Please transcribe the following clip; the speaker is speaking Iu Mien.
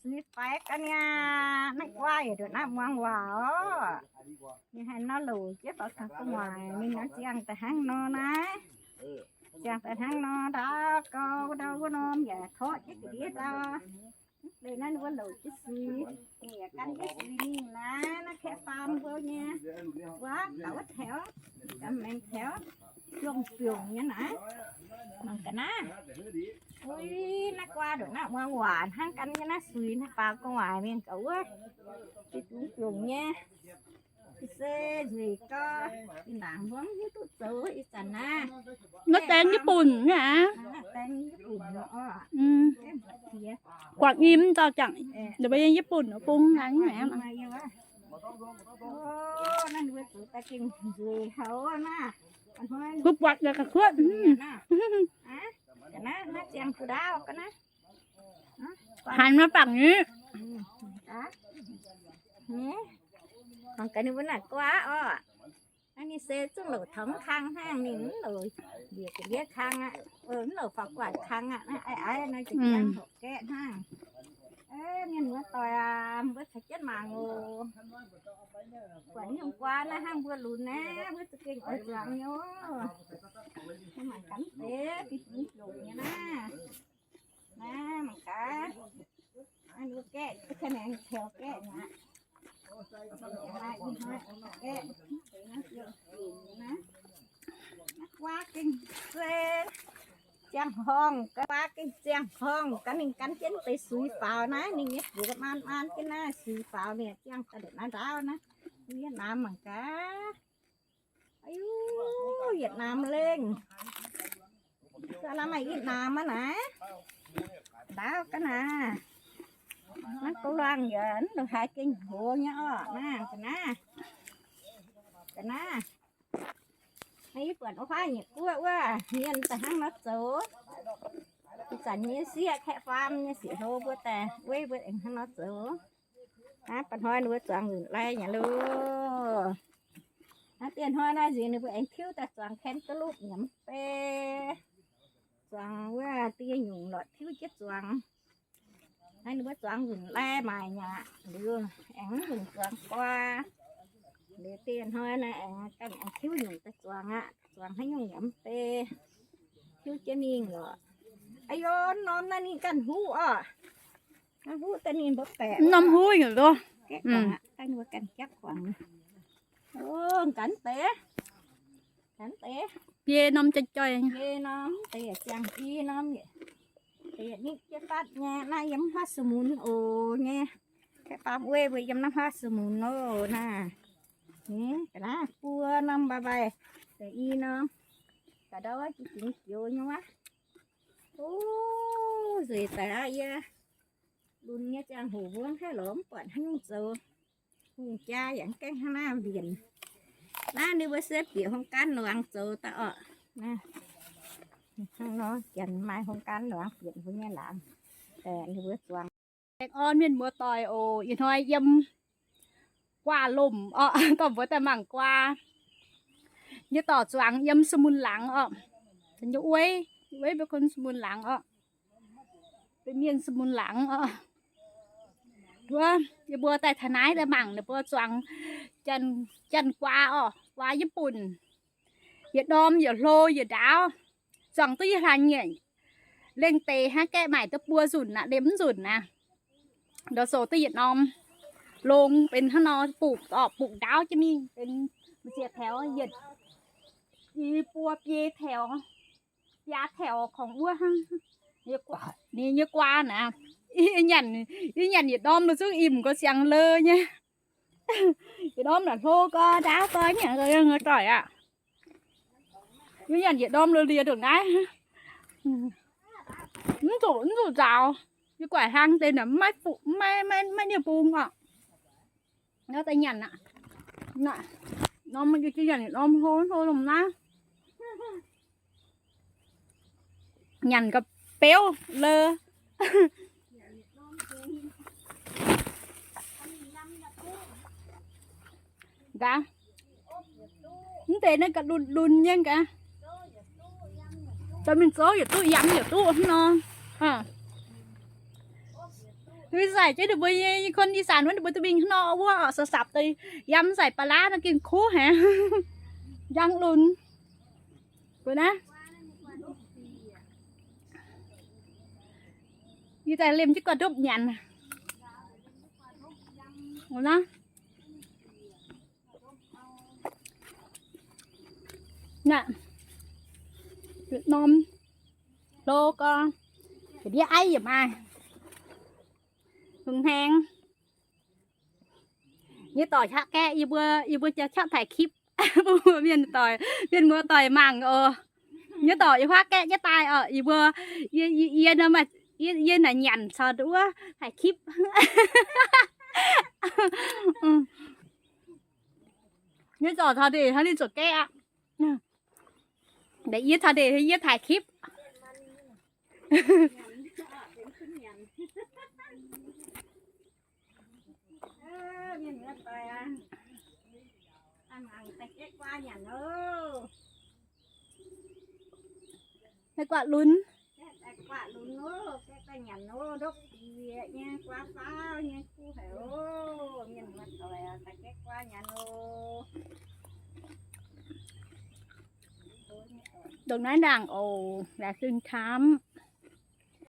Suix faix ga'naaiv, naaiv guaav yaac nduqc naaiv muangx waac oc. Ninh haaix nor louc jienv faaux gu'nguaaic mingh nor ziangh daaih hnangv nor naaiv. Ziangh daaih hnangv nor ndau gau ndau wuov norm yaac torqv jienv ga'ndiev ndau. Mv deix naaiv ninh mbuo louc jienv suix, ninh yaac gan jienv suix mingh naaiv, naaiv kaeqv faam mbuo nyei. Wuov gaux wuov taux, gaux maengx taux, biongh biongh nyei naaiv. Mangc ga'naaiv. Uix, naaiv guaav nduqc naaiv muangx waac hnangv gan nyei naaiv suix naaiv faaux gu'nguaaic mingh gaux wuov. Biongh biongh nyei. Ih se nzueic gau, ih ndaangc mbuo mv hiuv duqv zoux ih zanc naaiv. Naaiv dengh Yietc Bunc nyei aqv. Guatc nyim dauh jangc, ninh mbuo yiem Yietc Bunc bung naaiv nyei aqv. Kuv buatc yaac ga'kuotv. Hanx maiv bangc nyei. Mangc gaax ninh mbuo naaic guaav orqc. Naaiv ninh se zungv louc taux mv kang hnangv, ninh mv louc mbiec ga'ndiev kang aqv, mv louc faaux guatc kang aqv. Naaiv aiv aiv naaiv za'gengh horpc gaeqv hnangv. Mienh muoz-doic aac, mbuo caux jienv mangc oc. Buatc nyungc guaav naaiv hnangv mbuo lunx naaiv, mbuo za'gengh oix zuangx nyei oc. Mangc gaax mv deix, fih fungx loc nyei naaiv. Naaiv mangc gaax. Naaiv ninh mbuo gaeqv, mbuo caux maengx taux gaeqv aqv. Gaeqv, gaeqv, naaiv guaav gengh se ziangh horngh, guaav gengh ziangh horngh, gan ninh gan jienv deix suix faaux naaiv, ninh nyei fuox maan maan jienv naaiv suix faaux mingh ziangh daaih ndongc naaiv ndaauv naaiv. Yie naamx mangc gaax. Aa, yietc naamx lengh. Sa laa maaih yietc naamx aqv naaiv. Ndaauv ga'naaiv. Naaiv ga'luangh yaac mv longc haaix gengh hoz nyei orqc. Naaiv ga'naaiv, ga'naaiv. Naaiv yie buatc wuov huaav nyietc guoqv wuov, mienh daaih hnangv nor zoux. Ih zanc nyei sieqv kaeqv faam nyei sieqv hlo mbuo daaih weiv mbuo aengx hnangv nor zoux. Aav, ba'hnoi ninh mbuo zuangx nzunc lai nyei loh. Naaiv dieh hnoi naaiv nziex ninh mbuo aengx tiuv daaih zuangx kangalupv nyiemz bei. Zuangx wuov dieh nyungc lorqc tiuv jienv zuangx. Naaiv ninh mbuo zuangx nzunc lai maaic nyei aqv. Liuz aengx nzunc zuangx guaa. Liuz dieh hnoi naaiv aengx ganh aengx tiuv nyungc daaih zuangx aqv. Zuangx haaix nyungc yaac mv bei. Tiuv jienv mingh lorqc. Aa yo, norm naaiv ninh ganh huv orqc. Huv daaih ninh mbuo baeqc. Norm huv nyei loh. Gaeqv guangc aqv, ganh mbuo ganh jaqv guangc. O, ganh deix. Ganh deix. Biei norm joi-joi. Biei norm deix yaac ziangh biei norm. Deix yaac nitv jienv fatv nyei. Naaiv yiem haav su mun oc nyei. Kaeqv faam weiv mbuo yiem naaiv haav su mun oc naaiv. Ga'naaiv buo norm mbaaix mbaaix. Deix i norm. Ga'ndau jiex jiex joux nyei wuov. O, nzueic daic aqv yie. Lunx nyei ziangh hoc mbuo mv haih lorz mv buatc haaix nyungc zoux. Hungh jaa yaac mv gaengh hnangv naaiv mbienc. Naaiv ninh mbuo se bieqc hungh gaanv luangx zoux daaih orqc. Hnangv nor janx maaih hungh gaanv luangx bieqc mbuo nyei laangz. Ninh mbuo zuangx. Baengh orn mienh muoz-doic oc. Ih hnoi yiem guaav lomc orqc, dorh mbuo daaih mangc guaav. Nyei dorc zuangx yiem su mun laangz orqc. Nyei ueiv, ueiv mbuo kun su mun laangz orqc. Benx mienh su mun laangz orqc. Wuov, yie mbuo daaih taux naaiv daaih mangc ninh mbuo zuangx janx-guaa orqc, guaa Yietc Bunc. Yietc norm yietc hlo yietc ndaauv, zuangx duqv yie hlaax nyeic lengh deix hnangv, gaeqv maaic duqv buo nzunc aqv, liemh nzunc aqv. Ndau sou duqv yietc norm longx benx hnangv nor, buqc orqc, buqc ndaauv jienv mingh benx m'sieqv taux yietc, i buo biei taux biaa taux kungx wuov hnangv. Ninh nyei guaa naaiv, yie nyanc, yie nyanc yietc norm lo zungv imh nqoi siang le nyei. Yietc norm naaic hlo gau, ndaauv gau, nyanc gau, doic aqv. Yie nyanc yietc norm lo liex ndongc naaiv. Mv zuqc, mv zuqc nzaaux. Yie guaaic hlang deix naaic maiv, maiv, maiv, maiv nieh bung orqc. Nor daaih nyanc aqv. Norm yie nyanc yietc norm hlo hlo lomh naaiv. Nyanc ga'beuv le. Nqa'haav, mv deix naaiv ga'lunx lunx nyei nqa'haav. Dorh mingh zouv yietc duqv, yamv yietc duqv hnangv nor. Mbuo nzaic jienv ninh mbuo nyei, nyei คนอีสาน wuov, ninh mbuo duqv mingh hnangv nor wuov, oc, sap sap deix yiem nzaic ba'laav nor gengh kuv haic. Njang lunx. Mbuo naaiv, yie daaih liemh jienv gu'nguaaz ndopv nyanc. Mbuo naaiv, naaiv, norm hlo gorx, ndiev aiv yaac maaih, hungh hnaengx. Nyei dorc qaqv gaeqv, yie mbuo, yie mbuo jauv qaqv taaih คลิป bun mienh doic, mienh muoz doic mangc oc. Nyei dorc yie huaav gaeqv jienv daaih oc. Yie mbuo, yie, yie, yie nor maaih, yie, yie naaic nyanc caux wuov taaih คลิป. Nyei dorc taux ndeic hnangv ninh zuqc gaeqv aqv. Yie taux ndeic yie taaih คลิป. Naaiv gu'nguaaz lunx. Dongh naaiv ndaangc oc, laengz zingh camv.